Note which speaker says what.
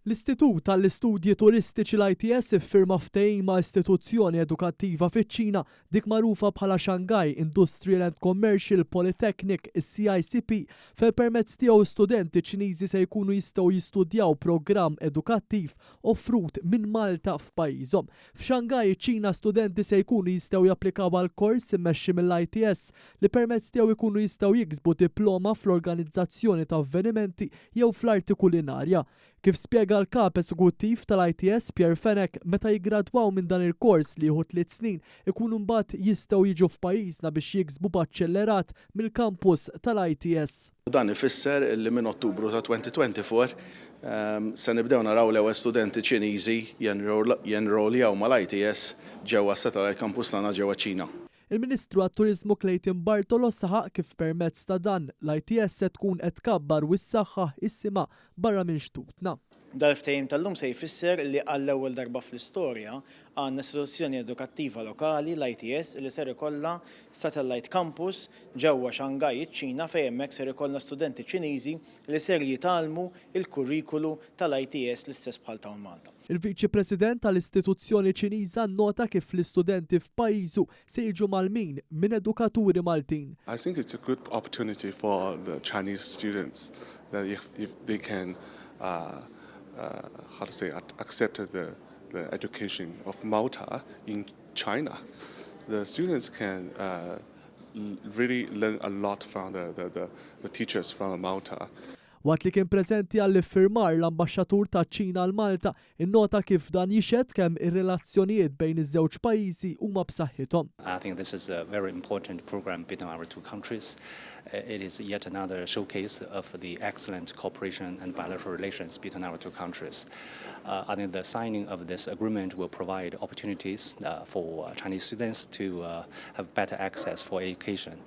Speaker 1: L-Istitut għall-Istudji Turistiċi, l-ITS, iffirma ftehim ma' istituzzjoni edukattiva fiċ-Ċina, dik magħrufa bħala Shanghai Industrial and Commercial Polytechnic, is-CICP, fejn permezz tiegħu studenti Ċiniżi se jkunu jistgħu jistudjaw programm edukattiv offrut minn Malta f'pajjiżhom. F'Shanghai, iċ-Ċina, studenti se jkunu jistgħu japplikaw għal kors immexxi mill-ITS li permezz tiegħu jkunu jistgħu jiksbu diploma fl-organizzazzjoni ta' avvenimenti jew fl-arti kulinarja. Kif spjega l-kap eżekuttiv tal-ITS Pierre Fenech, meta jiggradwaw minn dan il-kors li jieħu 3 snin, ikunu mbagħad jistgħu jiġu f'pajjiżna biex jiksbu baċċellerat mill-kampus tal-ITS.
Speaker 2: Dan ifisser li minn Ottubru ta' 2024 se nibdew naraw l-ewwel studenti Ċiniżi jenroljaw mal-ITS ġewwa satellite campus tagħna ġewwa Ċina.
Speaker 1: Il-Ministru għat-Turizmu Clayton Bartolo saħaq kif permezz ta' dan l-ITS se tkun qed tkabbar u ssaħħaħ isimha barra minn xtutna.
Speaker 3: Dal-ftehim tal-lum se jfisser li għall-ewwel darba fl-istorja għandna istituzzjoni edukattiva lokali, l-ITS, li ser ikollha satellite campus ġewwa Shanghai, iċ-Ċina, fejn hemmhekk ser ikollna studenti Ċiniżi li ser jitgħallmu il-kurrikulu tal-ITS l-istess bħal ta' Malta.
Speaker 1: Il-Viċi President tal-istituzzjoni Ċiniża nota kif l-istudenti f'pajjiżu se jiġu mgħallmin minn edukaturi Maltin.
Speaker 4: I think it's a good opportunity for the Chinese students that if they can, how to say, accept the education of Malta in China. The students can really learn a lot from the teachers from Malta.
Speaker 1: Waqt li kien preżenti għall-iffirmar, l-ambaxxatur ta' Ċina għal Malta innota kif dan jixhed kemm ir-relazzjonijiet bejn iż-żewġ pajjiżi huma b'saħħithom.
Speaker 5: I think this is a very important program between our two countries. It is yet another showcase of the excellent cooperation and bilateral relations between our two countries. I think the signing of this agreement will provide opportunities for Chinese students to have better access for education.